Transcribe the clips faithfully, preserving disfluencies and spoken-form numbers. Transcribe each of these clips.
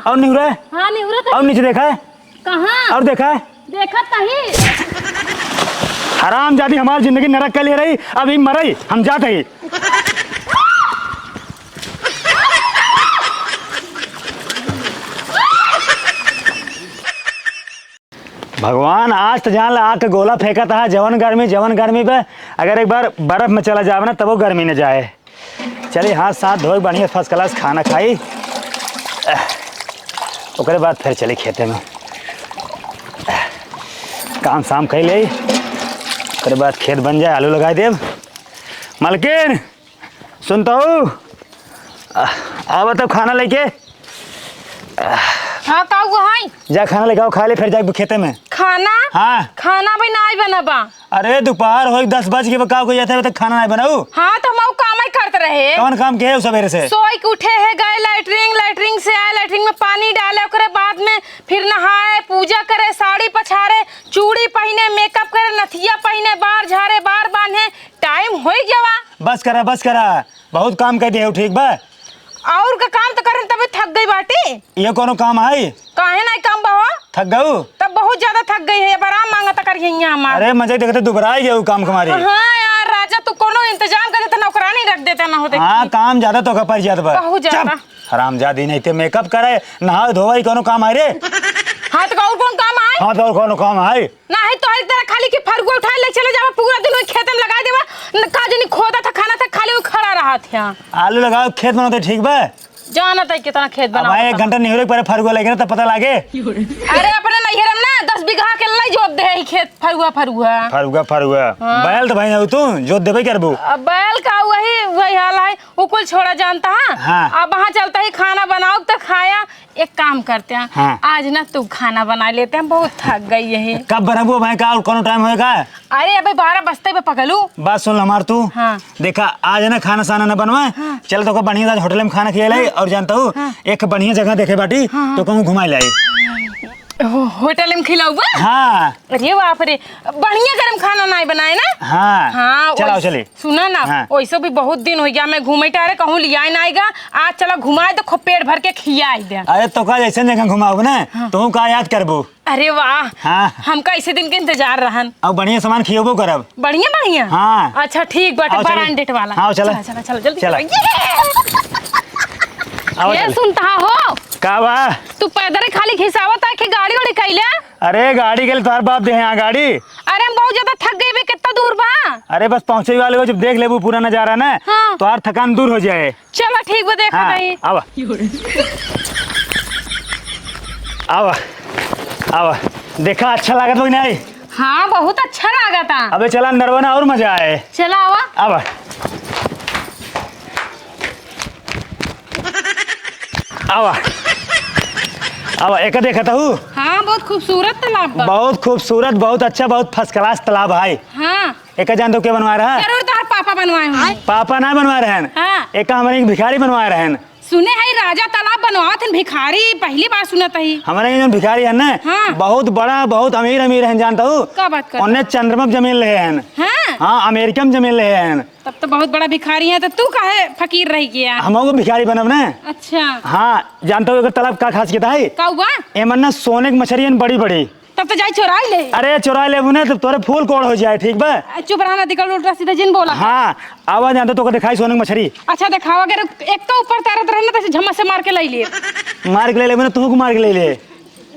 और निहुरा है? हाँ, निहुरा तो और नीचे देखा है? कहाँ? और देखा है? देखत नहीं। हरामजादी हमार जिंदगी नरक के लिए रही, अभी मरई, हम जाते ही। भगवान, आज तो जान ला, आग के गोला फेंकत हा, जवन गर्मी, जवन गर्मी पे, अगर एक बार बर्फ में चला जावे ना, तबो गर्मी न जाए। चली, हाथ साथ धोई, बढ़िया first class खाना खाई, ओकरे बाद फिर चली खेते में, काम शाम कई ले, ओकरे बाद खेत बन जाए, आलू लगाई देब। मलकिन, सुनतउ? आ, आवा तब खाना लेके। हाँ, का हुआ है? जा खाना लेके आवा, खा ले, फिर जाके खेते में। खाना? हाँ। खाना अभी नाई बनबा। अरे, दोपहर होइ, दस बज के बा, का कोई जाता है, तब तक खाना नाई बनाऊ? हाँ, तो हम ऊ काम ही करत रहे। कौन काम के है उ सवेरे से? सोई के उठे है, गए लैट्रिन, लैट्रिन से आए, लैट्रिन में पानी डाले, ओकरे बाद में फिर नहाए, पूजा करे, साड़ी पछारे, चूड़ी पहिने, makeup करे, नथिया पहिने, बार झारे, बार बांधे, time होइ गवा। बस करा, बस करा, बहुत काम कइ देउ, ठीक बा? और का काम तो करन, तबे थक गई बाटी। ये कौनो काम है? काहे नाई काम बा हो? थक गऊ? तब बहुत ज्यादा थक गई है, अब आराम मांगता करिहैया हमार। अरे मजे देखते दुबराई गऊ काम कमारी। हाँ यार राजा, तू कौनो इंतजाम कर देता, नौकरानी रख देता ना होते। हाँ, काम ज्यादा तो का पड़ जात बा। बहुत ज्यादा। चुप, हरामजादी, नहीं ते makeup करे, नहावे धोवे, कौनो काम है रे? हाँ, तो और कौन काम है? हाँ, तो और कौनो काम है? नाही तो एक तरह खाली की फरुआ उठा ले चले जावा, पूरा दिन वही खेते में लगाई देवा, न का जनी खोदा था, खाना था, खाली वही खड़ा रहा था। आलू लगाओ, खेत बनाओ तो ठीक बा। जाना था कितना खेत अब बनाओ भाई, एक कितना। घंटा निहुरे के पहले फरुआ लगे ना, तब पता लागे। अरे अपने नैहर में ना दस बीघा के लाई जोत दे है खेत फरुआ, फरुआ। फरुआ, फरुआ। हाँ। बैल तो भाई ना तू जोत देबे करबू। अब बैल का वही, वही हाल है, वो कुल छोड़ा जानता है। हाँ। अब वहाँ चलता ही खाना बनाओ तो खाया, एक काम करते हैं, हाँ। आज ना तू खाना बना लेते हैं, बहुत थक गई है। कब बनाबू भाई का, और कौनो time होएगा? अरे अबे बारह बजते बे पगलू। बात सुन हमार तू। हाँ। देखा, आज ना खाना साना ना बनवा, हाँ। चल तो बढ़िया से आज होटल में खाना खिया लाई, हाँ। और जानता हूँ, हाँ। एक बढ़िया जगह देखे बाटी, हाँ, हाँ। तो कहूँ घुमा लाई। हो-, होटल में खिलाऊबा? हाँ। अरे बाप रे, बढ़िया गरम खाना नाई बनाए ना? हाँ। हाँ, चल आओ, वैसे चली। सुना ना, हाँ। वैसे भी बहुत दिन हो गया, मैं घूमे टारे कहूँ लियाए ना आएगा। आज चला घुमाए तो खूब पेट भर के खियाए दे। अरे तो का ऐसे जगह घुमाओ ना, हाँ। तो का याद करबो? अरे वाह, हाँ। हमका इसे दिन के इंतजार रहन। अब बढ़िया सामान खियोबो करब। बढ़िया, बढ़िया? हाँ। अच्छा ठीक बाटे, आओ चली। Branded वाला। हाँ, चला। चला, चला, चला, जल्दी चला। चला। ये! आओ ये चली। सुनता हो? का बा? तू पैदल खाली घिसावत है कि गाड़ी वाड़ी कैले? अरे गाड़ी के लिए तोहार बाप दे यहाँ गाड़ी। अरे हम बहुत ज्यादा थक गए बे, कितना दूर बा? अरे बस पहुँचे वाले हो, जब देख लेबू पूरा नजारा ना, हाँ। तोहार थकान दूर हो जाए। चलो ठीक बा, देखा हाँ, नहीं। आवा। आवा, आवा। देखा अच्छा लागत बा कि नहीं? हाँ, बहुत अच्छा लागता। अबे चला अंदर बना और मजा आए। चला आवा। आवा। आवा। आवा, एका देखत हूँ। हाँ, बहुत खूबसूरत तालाब बा। बहुत खूबसूरत, बहुत अच्छा, बहुत first class तालाब है। हाँ। एका जानत हो के बनवाए रहा? जरूर तोहार पापा बनवाए होंगे। पापा ना बनवाए रहन। हाँ। एका हमरे एक भिखारी बनवाए रहन। सुने है राजा तालाब बनवावत हन, भिखारी, पहली बार सुनत ही। हमरे यहाँ जौन भिखारी हन ना, हाँ। बहुत बड़ा, बहुत अमीर, अमीर हन, जानत हूँ। का बात करत उन्हें हो? चंद्रमा पे जमीन ले हन। हाँ। हाँ, अमेरिका में जमीन ले हन। तब तो बहुत बड़ा भिखारी है, तो तू काहे फकीर रह गया? हम लोग भिखारी बनब ना। अच्छा। हाँ, जानत हो एकर तालाब का खासियत है? का हुआ? एमन ना सोने की मछरी हन बड़ी, बड़ी। तब तो जाई चोराई ले। अरे चोराई लेबू ना, तब तोरे फूल कोड़ हो जाए, ठीक बा? आ, चुप रहा ना, दिकल उल्टा सीधा जिन बोला। हाँ, आवा जानत हो, तोके दिखाई सोने की मछरी। अच्छा दिखावा, अगर एक तो ऊपर तैरत रहे ना, तो ऐसे झम्मस से मार के लाई ले। मार के ले लेबू ना, तू को मार के ले ले।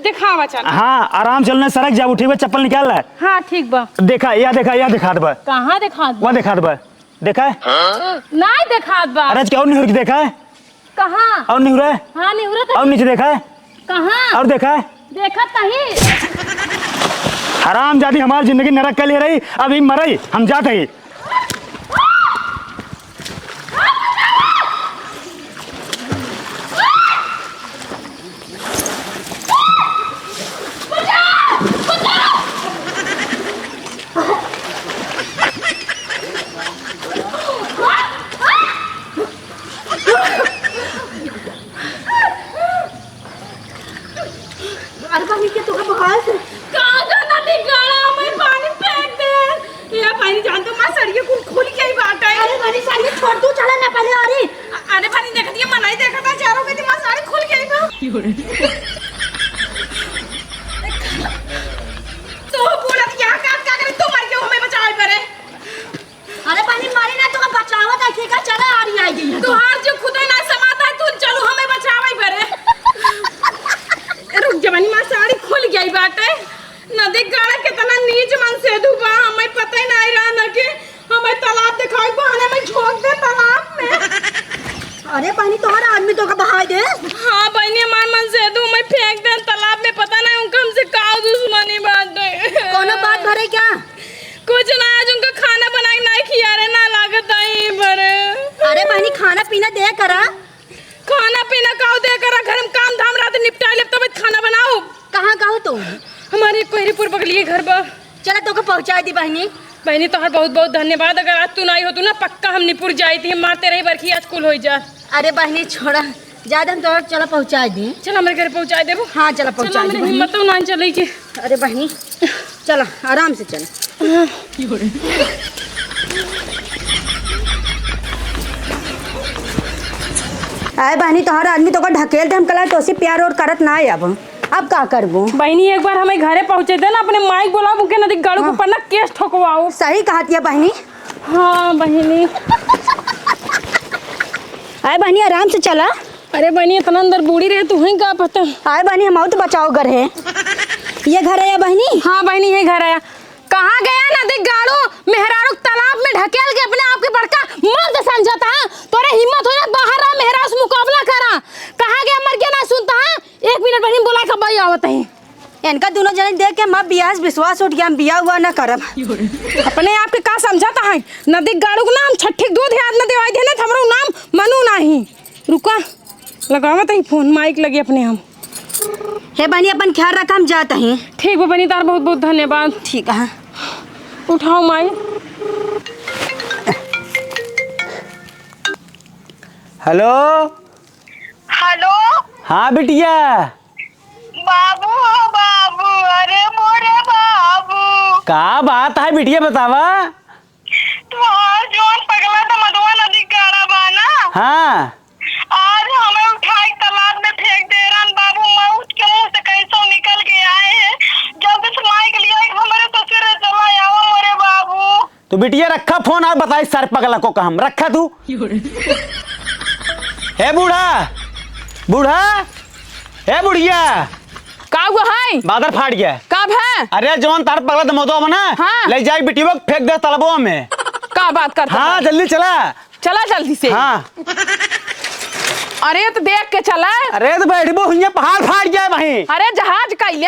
दिखावा चल। हाँ, आराम से ना सरक जाबू, ठीक बा? चप्पल निकाल ले। हाँ, ठीक बा। देखा, या देखा, या दिखात बा। कहाँ दिखात बा? वहाँ दिखात बा। देखा है? नाई दिखात बा। अरे, आज क्या और निहुर के देखा है? कहाँ? और निहुरा है? हाँ, निहुरा तो और नीचे देखा है? कहाँ? और देखा है? देखत नहीं। हरामजादी, हमार जिंदगी नरक के लिए रही, अभी मरई, हम जाते ही। अरे बहिनी के तोहर बहाल से। कहाँ जाना थी गाड़ा में पानी फेंक दे। ये बहिनी जान तो माँ सड़िया कुल खुल के ही बात है। अरे बहिनी सड़िया छोड़ तू, चला ना पहले। अरे अरे बहिनी देख दिया, मनाई देखा था चारों में, दिमाग सारी खुल के ही बा। तू बूढ़ा का का करे, तू मर के हमें बचावे पड़े। अरे बहिनी, मरी ना, तोका बचावत है, ठीक है, चला, आ रही है ये। तोहार जो खुदे ना समाता है, तू चलू हमें बचावे पड़े। रुक जा बहिनी, मार साड़ी खुल गई बाटे। नदी गाड़ा कितना नीच मनसेधू बा, हमें पता ही नहीं रहा ना कि हमें तालाब दिखाई बहाने में झोंक दे तालाब में। अरे बहिनी, तोहरा आदमी तोका बहाई दे। हाँ बहिनी, हमार मनसेधू हमें फेंक दे तालाब में, पता नहीं उनका हमसे का दुश्मनी बाटे। कोनो बात भरे क्या? कुछ ना, आज उनका खाना बनाई नहीं खिया रे, ना लागत आई भरे। अरे बहिनी, खाना पीना दे करा। खाना पीना काऊ दे करा, घर में काम धाम रात निपटा लेब, तब खाना बनाओ। कहाँ कहू तू? हमारे कोहरीपुर बगलिए घर बा। चला, तोके पहुँचाई दी बहिनी। बहिनी, तोहर बहुत बहुत धन्यवाद। अगर आज तू नाई होतू ना, पक्का हम निपुर जाई थी, मारते रही बरखी, आज कुल होई जा। अरे बहिनी, छोड़ा, ज्यादा हम तोहर चला पहुँचाई दी। चल, हमरे घर पहुँचाई देबो। हाँ, चला, चल, पहुँचाई हमरे दी बहिनी। हिम्मत तो ना चले के। अरे बहिनी, चला, आराम से चला। आए बहिनी, तोहर आदमी तोका ढकेल दे, हम कला तोसे प्यार और करत ना है अब। अब का करबो? बहिनी, एक बार हमें घरे पहुँचे दे ना, अपने माई के बोलाओ, उनके नदी गाड़ू के हाँ। ऊपर ना केस ठोकवाओ। सही कहत है बहिनी। हाँ बहिनी। आए बहिनी, आराम से चला। अरे बहिनी, इतना अंदर बूढ़ी रहे, तू ही का पता। आए बहिनी, हम आउत बचाओ घर है। ये घर है बहिनी? हाँ बहिनी, ये घर है। कहाँ गया नदी गाड़ू? मेहरारू तालाब में ढकेल के अपने आप के बड़का मर्द समझता है। तोरे हिम्मत हो ना, बाहर आ, मेहरारू से मुकाबला करा। कहाँ गया, मर गया, ना सुनता है। एक मिनट बहिनी, बोला के भाई आवत है। इनका दोनों जने देख के हमार बियाह से विश्वास उठ गया, हम बियाह हुआ ना करब। अपने आप के का समझता है? नदी गाड़ू के ना हम छठी दूध याद न देवाई देने, त हमरो नाम मनु नाही। रुका, लगावत ही फोन माइक लगे अपने हम। हे बहिनी, अपन ख्याल रखा, हम जात ही। ठीक बा बहिनी, तार बहुत बहुत धन्यवाद। ठीक है। उठाओ माई। हेलो। हेलो। हाँ बिटिया। बाबू हो बाबू, अरे मोरे बाबू। का बात है बिटिया, बतावा। तोहार जौन पगला दमदवा नदी गाड़ा बा ना। हाँ। आज हमें उठाई तालाब में फेंक दे रहन बाबू, मौत के मुंह से कैसो निकल के आए हैं। जल्दी से माइक लिया, एक हमरे ससुरे चला आवा मोरे बाबू। तो बिटिया रखा फोन, आप बताई सर पगला को कहम, रखा तू। हे बूढ़ा, बूढ़ा, हे बुढ़िया। का हुआ है? बादर फाट गया। कब है? अरे जौन तार पगला दमदवा बा ना, हाँ। ले जाई बिटिया फेंक दे तालाबवा में। का बात करता हाँ, है? जल्दी चला। चला जल्दी से। हाँ। अरे तो देख के चला। अरे तो बैठबो हुइया, पहाड़ फाट गया है भाई। अरे जहाज कैले।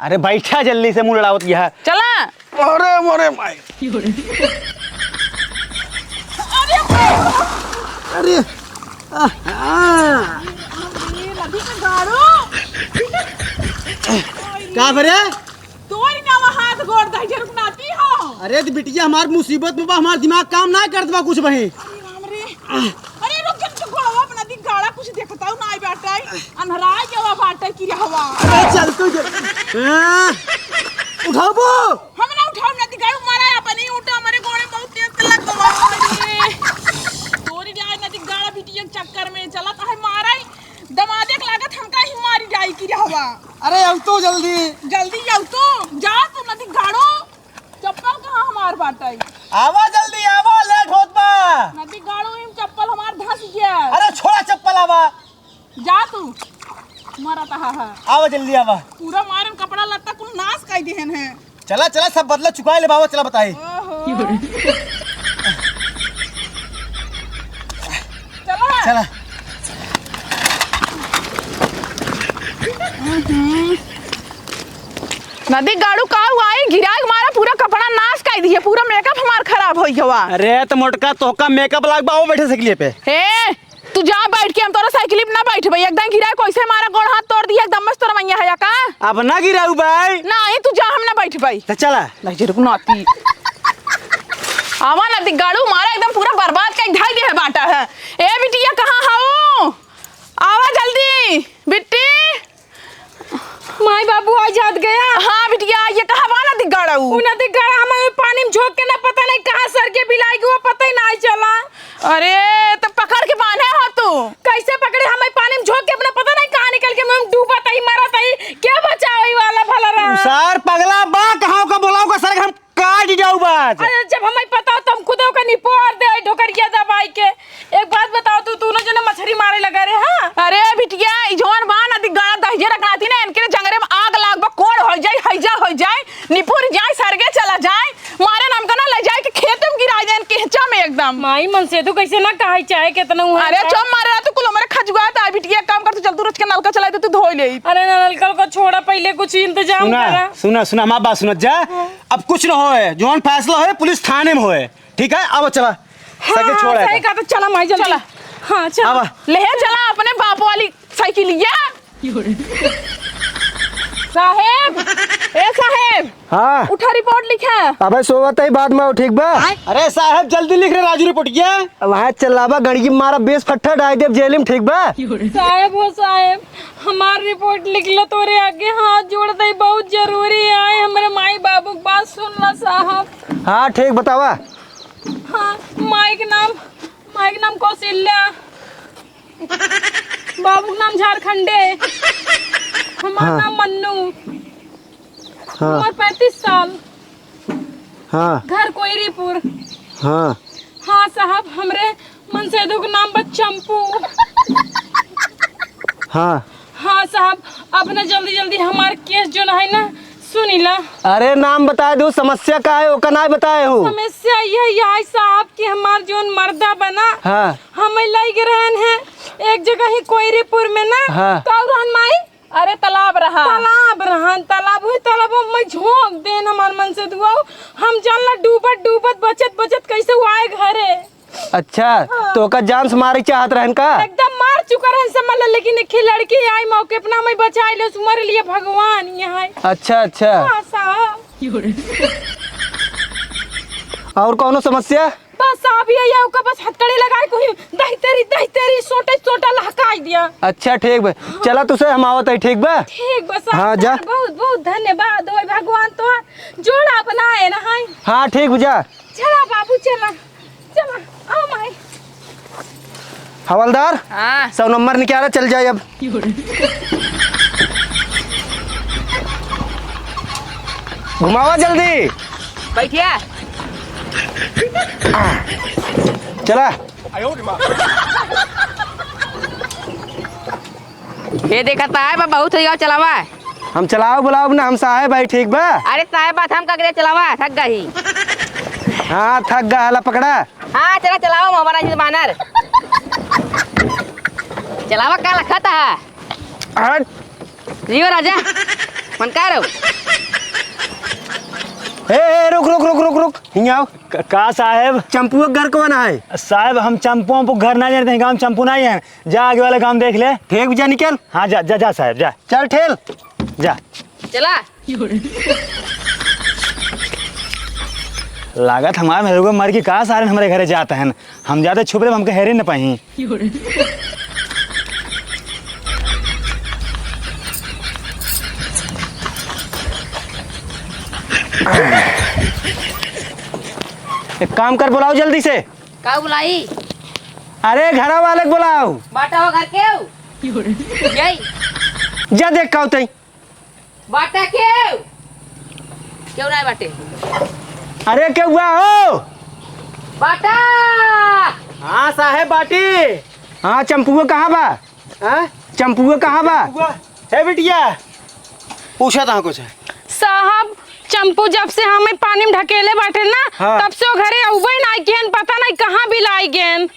अरे बैठा जल्दी से, मुंह लड़ावत यह। चला। अरे मोरे माई। अरे, अरे, आहा। ये नदी के गाड़ू। का बरे? तोरी ना वहाँ हाथ गोड़ दहिजर रुकनाती हो। अरे तो बिटिया हमार मुसीबत में बा, हमार दिमाग काम ना करत बा कुछ बही। अरे राम रे। अरे रुक, जन से गोड़वा अपना दी गाड़ा कुछ देखता हूँ ना आई बाटे। अन्हरा गवा बाटे की रहवा। अरे चल तू चल। हाँ, उठाबो। हम ना उठाओ ना दी गाड़ू मारा है अपनी ऊँटा हमारे गोड़े बहुत तेज लग गवा। अरे तोरी जाए ना दी गाड़ा बिटिया के चक्कर में चलत है मारा ही। दमादे के लागत हमका ही मारी जाई की रहवा। अरे अब तो जल्दी। जल्दी जाओ तो। जा तू नदी गाड़ो। चप्पल कहाँ हमार बाटे? आवा जल्दी आवा, लेट होत बा। नदी गाड़ो, इम चप्पल हमार धस गया। अरे छोड़ा चप्पल, आवा। जा तू, मरत हा, हा। आवा जल्दी आवा। पूरा मारन कपड़ा लत्ता कुल नाश कर देहन है। चला चला, सब बदला चुकाए ले बाबा, चला बताई। ओहो। चला। चला। नदी गाड़ू का हुआ है? गिराए के मारा पूरा कपड़ा नाश कर दिए, पूरा मेकअप हमार खराब हो गया। अरे तो मोटका, तोहका मेकअप लाग बा, आओ बैठे साइकिल पे। ए, तू जा बैठ के, हम तोरा साइकिल पे ना बैठबे। एकदम गिराए कैसे मारा, गोड़ हाथ तोड़ दिए, एकदम मस्त तोरा मैया है का? अब ना गिराऊ भाई। नहीं, तू जा, हम ना बैठबे। तो चला। नहीं जे रुक नाती। आवा नदी गाड़ू मारा एकदम पूरा बर्बाद कर ढाई दे बाटा है। ए बिटिया कहाँ हऊ? आवा जल्दी बिट्टी। माई बाबू आ जात गया। हाँ बिटिया, ये कहाँ बा नदी गाड़ा उ? उ नदी गाड़ा हमें पानी में झोंक के ना, पता नहीं कहाँ सर के बिलाई गवा, पता ही नहीं चला। अरे, तो पकड़ के बांधे हो तू? कैसे पकड़े? हमें पानी में झोंक के अपना पता नहीं कहाँ निकल के हम डूबत आई, मरत आई, क्या बचावे वाला भला रहा? सार पगला बा, कहाँ का बोलाओ का सर, हम काट जाऊ बाज। अरे, जब हमें पता हो तो हम खुदे ओकर निपोर दे, ढोकरिया दबाई के। एक बात बताओ, तू दोनों जने मछरी मारे लगा रे, हाँ? अरे बिटिया, ई जौन बा नदी गाड़ा दहिजरा के नाती ना, इनके जंगरे में आग लाग बा, कोड़ हो जाए, हैजा हो जाए, निपुर जाए, सरगे चला जाए, मारे नाम का ना ले जाए के खेत में गिरा जाए, केहचा में एकदम। माई मनसेधु कैसे ना कहाई चाहे केतना हुआ अरे था। चुप मारे, तू कुल हमरे खजुआ ता बिटिया, काम कर, तू चल, तू रोज के नलका चला दे, तू धोई ले। अरे ना, नलका को छोड़ा, पहिले कुछ इंतजाम सुना, करा। सुना, सुना, हमार बात सुनत जा। हाँ। अब कुछ न होए, जौन फैसला होए, पुलिस थाने में होए। ठीक है, अब चला। हाँ, सके हाँ, छोड़ सही आएगा। कहा, तो चला माई जल्दी। चला। हाँ, चला। आवा। ले चला अपने बाप वाली साइकिलिया। साहेब, ए साहेब, हाँ। उठा रिपोर्ट लिखा। अबे सोवत ही बाद में, ठीक बा? अरे साहेब, जल्दी लिख रे राजू रिपोर्टिया। वहाँ चलावा गड़गी मारा, बेस फट्टा डाल देब जेल में, ठीक बा? साहेब हो साहेब, हमार रिपोर्ट लिख लो, तोरे आगे हाथ जोड़ दे, बहुत जरूरी है, हमरे माई बाबू के बात सुन ला साहब। हाँ ठीक, बतावा। हाँ, माई के नाम, माई के नाम कौशल्या, बाबू के नाम झारखंडे, हमार हाँ। नाम मन्नू, हाँ। उम्र पैंतीस साल, हाँ। घर कोयरीपुर। हाँ। हाँ साहब, हमरे मनसेधु के नाम बा चंपू। हाँ। हाँ साहब, अपने जल्दी जल्दी हमार केस जोन है ना, सुनी ला। अरे नाम बताए दू, समस्या का है, ओका नाय बताए हो। समस्या यह है साहब कि हमार जोन मर्दा बना, हाँ। हमें लइ गए रहन है एक जगह ही कोयरीपुर में ना, हाँ। तो और रहन माई? अरे तालाब रहा। तालाब रहन, तालाब हुई, तालाब में झोंक देन हमार मनसेधुआ। हम जान ला डूबत डूबत बचत बचत कैसे वो आए घरे। अच्छा, हाँ। तो ओका जान से मारे चाहत रहन का? एकदम मार चुका रहन समझ ले, लेकिन एक लड़की आई मौके अपना में बचाई ले, उस मर लिए भगवान यहाँ है। अच्छा, अच्छा। हाँ, साहब। और कौनो समस्या? बस साहब, ये, ये ओका बस हथकड़ी लगाए कोई दही तेरी, दही तेरी, सोटे सोटा लहकाई दिया। अच्छा, ठीक बा। चला, तुसे हम आवत है, ठीक बा? ठीक बा साहब, हाँ, जा। बहुत, बहुत धन्यवाद हो भगवान, तो जोड़ा बनाए ना है। हाँ, ठीक बा, जा। चला बाबू, चला, चला, आओ माई। हवलदार, हाँ। सौ नंबर निकाला, चल जाए अब। घुमावा जल्दी। बैठिया। चला। ये देखा ताए बा, बहुत हो गया, चलावा। हम चलाओ बुलाओ ना, हम साहेब आई, ठीक बा? अरे साहेब बात हम ककरे चलावा, थक गई। हाँ, थक गया, हला पकड़ा। हाँ, चला चलाओ, हमारा जी बानर। चलावा का लखत है? हट। जियो राजा। मन का रहो? ए, ए, रुक, रुक, रुक, रुक, रुक। हियाँ आओ। क-, का साहेब? चंपुआ के घर कौन है? साहेब, हम चंपू, वंपू घर ना जानते हैं, गाँव में चंपू नहीं है। जा आगे वाला गाँव देख ले। ठीक, जा निकल। हाँ, जा, जा, जा साहेब, जा। चल, ठेल। जा। चला। लागत हमार मेहरुआ मर के का सारे हमरे घरे जात हन। हम जाते छुप रहे, हमके हेरे न पाई। एक काम कर, बुलाओ जल्दी से। का बुलाई? अरे, घरा वाले के बुलाओ। बाटा हो घर के हो? यही। जा देख का होतई। बाटा के हो? केहू नाय बाटे। अरे, केहू बा हो? बाटा। हाँ, साहेब बाटी। हाँ, चंपुआ कहाँ बा? हाँ? चंपुआ कहाँ बा? चंपुआ? हे बिटिया, पूछा था कुछ। साहब, चंपू जब से हमें पानी में ढकेले बाटे ना, हाँ। तब से वो घरे अउबे नाई किहन, पता नाई कहाँ बिलाई गेन।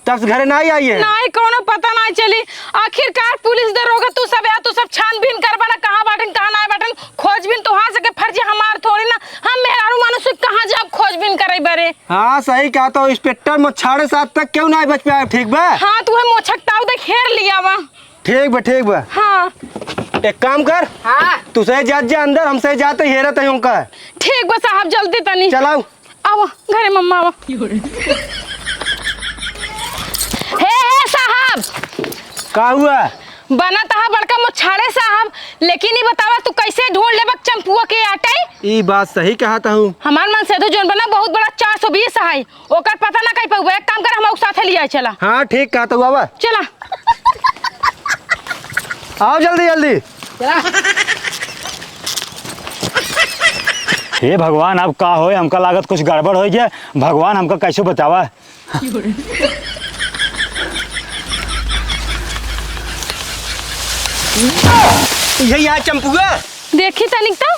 तब से घरे नाई आई है? नाई, कौनो पता नाई चली। आखिरकार पुलिस दरोगा तू सब या तू सब छानबीन करबा ना, कहाँ बाटन, कहाँ नाई बाटन, खोजबीन तोहार सके फर्ज, हमार थोड़ी ना। हम मेहरारू मानुस से कहाँ जाब खोजबीन करे बरे? हाँ, सही कहा, तो इंस्पेक्टर मोछाड़े साथ तक केहू नाई बच पाए, ठीक बा? हाँ, तू है मोछक ताऊ देख हेर लिया वा। ठीक बा, ठीक बा। हाँ। एक काम कर, हाँ। तू सही जात जा अंदर, हम सही जाते हेरत है उनका। ठीक बा साहब, जल्दी तनी। चलाओ। आवा, घरे मम्मा आवा। हे, हे साहब। का हुआ? बना तहा बड़का मोछाड़े साहब, लेकिन ई बतावा तू ई बात सही कहत हऊ। हमार मनसेधु जौन बा ना बहुत बड़ा चार सौ बीस है, ओकर पता ना कहीं पउबे। एक काम कर, हम ओक साथे लिया चला। हाँ, ठीक कहत हऊ, आवा। चला। आओ जल्दी जल्दी। चला। हे भगवान, अब का होए, हमका लागत कुछ गड़बड़ होइ गया। भगवान हमका कैसे बचावा। यही यहाँ चंपुआ। देखी तनिक तो।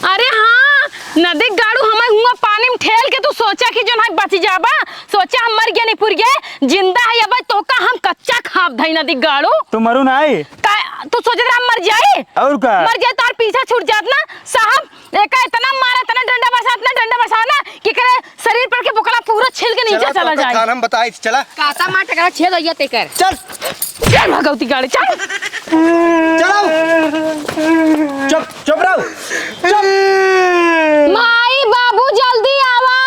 अरे हाँ, नदी गाड़ू हमें हुआ पानी में ठेल के तू सोचा कि जौन है बच जाबा, सोचा हम मर गए नहीं पुर गए, जिंदा है अब तोका हम कच्चा खाब धई नदी गाड़ू। तू मरू ना आई। का, तू सोचत रहा हम मर जाई? और का? मर जाए तो पीछा छूट जात ना साहब। एका इतना मारा, इतना डंडा बरसा, इतना डंडा बरसा ना कि करे शरीर पर के बोकला पूरा छिल के नीचे चला जाए। थान हम बताई, चला। काता मार टकरा छेद होइया तेकर। चल। चल भगवती गाड़ी, चल। चलो। चुप, चुप रहो। चुप। माई बाबू जल्दी आवा।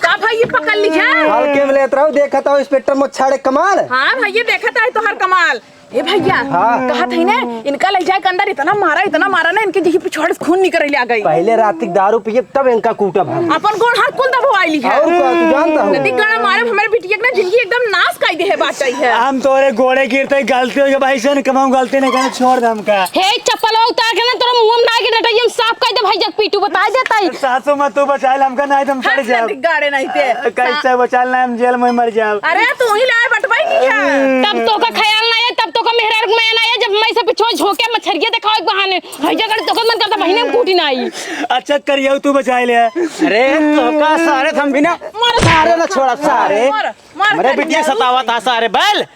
का भाई ये पकड़ ली है? हल्के में लेत रहो, देखत हो इंस्पेक्टर मोछाड़े कमाल। हाँ भाई ये देखत है तोहर कमाल। ए भैया, हाँ। कहत है ना, इनका ले जाए के अंदर इतना मारा, इतना मारा ना, इनके जही पिछवाड़े से खून निकल आ गई। पहले रात की दारू पिए, तब इनका कूटब हम। अपन गोड़ हाथ कुल दबवाई ली है। और का, तू जानता हो? नदी गाड़ा मारे हमारे बिटिया के ना जिंदगी एकदम नाश कर दे है, बात सही है। हम तोरे गोड़े गिरते ही गलती हो गई भाई, से कमाऊं गलती नहीं करना, छोड़ दे हमका। हे चप्पल उतार के ना तोरा मुंह में डाल के डटैया में साफ कर दे भाई, जब पीटू बता देता ही। सासू माँ तू बचा ले हमका, नहीं तो हम सड़ जाब। नदी गाड़े नहीं ते। कैसे बचा ले, हम जेल में मर जाब। अरे तू ही लाए बटवाई की है। तब तोका ख्याल ना आए, तब तोका मेहरारू के मया ना आए, जब मैं से पिछुआ झोंके मछरिया देखावे के बहाने। भैया कर तोका मन करता बहिने में कूटी ना आई। अच्छा करियो तू बचाए ले। अरे तोका सारे थम भी ना। मार सारे ना छोड़ा सारे। मार, मार हमरे करिया। बिटिया सतावा था सारे बैल।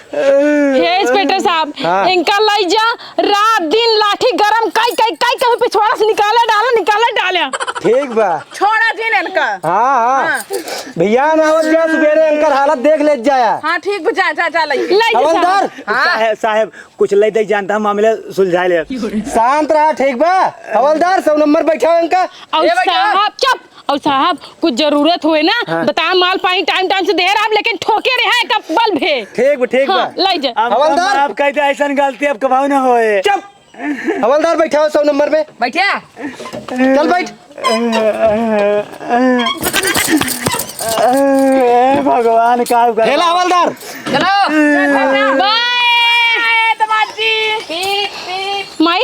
हे इंस्पेक्टर साहब, हाँ। इनका लई जा, रात दिन लाठी गरम कई, कई, कई, कहीं पिछवाड़ा से निकाले डाले, निकाले डाले। ठीक बा। छोड़ा जिन इनका। हाँ, हाँ। हाँ। भैया ना आवत जा, सुबेरे इनकर हालत देख ले जाया। हाँ, ठीक बा, जा, जा, जा, लई। लई जा हवलदार। साहब। हाँ। साहेब, साहेब, कुछ ले दे जानता, मामला सुलझा ले। शांत रहा, ठीक बा? हवलदार, सौ नंबर बैठाओ इनका। और ए भैया। साहब, चुप। और साहब, कुछ जरूरत होए ना, हाँ। बताए, माल पानी टाइम टाइम से दे रहा, लेकिन ठोके रहे एक बल भे। ठीक बा, ठीक बा। हाँ, लई जा। अब हवलदार। अब कह दे, ऐसन गलती अब कभाऊ ना होए। चुप। हवलदार, बैठाओ सौ नंबर में। बैठा। चल बैठ। ए भगवान, का कर- हेला हवलदार। चलो। बाय। बाय, दामाद जी। पीप, पीप। माई,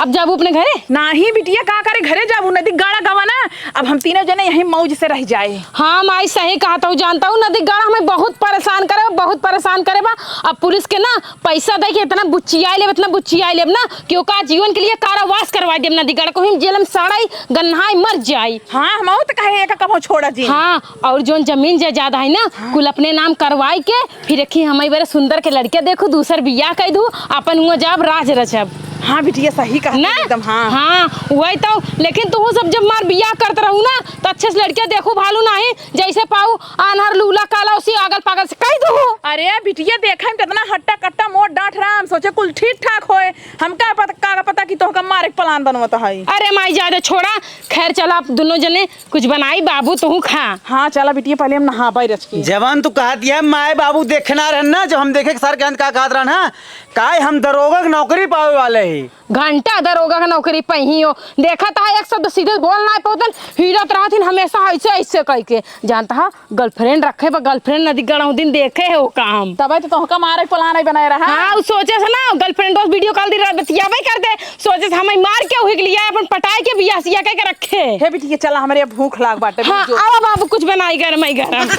अब जाबू अपने घरे? नाही बिटिया, का करे घरे जाबू, नदी गाड़ा गवा ना। अब हम तीनों जने यहीं मौज से रह जाए। हाँ माई, सही कहत हऊ, जानत हऊ नदी गाड़ा हमें बहुत परेशान करे, बहुत परेशान करे बा। अब पुलिस के ना पैसा दे के इतना बुच्चियाई लेब, इतना बुच्चियाई लेब ना कि ओका जीवन के लिए कारावास करवाई देब नदी गाड़ा, कहीं जेल में सड़ाई, गन्हाई, मर जाई। हाँ, हम तो कहे एका कबो छोड़ा जी। हाँ, और जौन जमीन जायदाद है ना, हाँ। कुल अपने नाम करवाई के फिर एक ही हमारी बड़े सुंदर के लड़के देखू, दूसर बियाह कर दू, अपन हुआ जाब राज रचब। हाँ बिटिया, सही कहा ना? एकदम, हाँ। हाँ, वही तो। लेकिन तू सब जब मार बियाह करत रहू ना, तो अच्छे से लड़के देखू भालू नाही, जैसे पाऊ आन्हर लूला काला उसी अगल पागल से कह दू। अरे बिटिया, देखे में कितना हट्टा कट्टा मोट डांठ रहा, हम सोचे कुल ठीक ठाक होए, हमका पता, का पता कि तोहका मारे के plan बनवत है। अरे माई, ज्यादा छोड़ा, खैर चला, आप दोनों जने कुछ बनाई बाबू, तू खा। हाँ, चला बिटिया, पहले हम नहाबे रच के। जवान तू कहत है, माय बाबू देखना रहन ना, जब हम देखे के सर के अंत का कहत रहन, हाँ, काय हम दरोगा के नौकरी पावे वाले ही। घंटा दरोगा के नौकरी पही हो। देखा था एक शब्द सीधे बोल ना पावतन, हिरत रहथिन हमेशा ऐसे, ऐसे कह के। जानता है, girlfriend रखे बा, girlfriend नदी गड़ाऊ दिन देखे है वो काम। तबे तो तोहका मारे plan बनाए रहा। हाँ, उ सोचे से ना, girlfriend दोस्त video call दिन रात बतियाबे कर दे, सोचे से हमें मार के उहिक लिया, अपन पटाए के बियाह सिया के, के रखे। हे बिटिया, चला, हमरे भूख लाग बाटे, हाँ, बहुत जोर। आवा बाबू, कुछ बनाई गरम, आई गरम।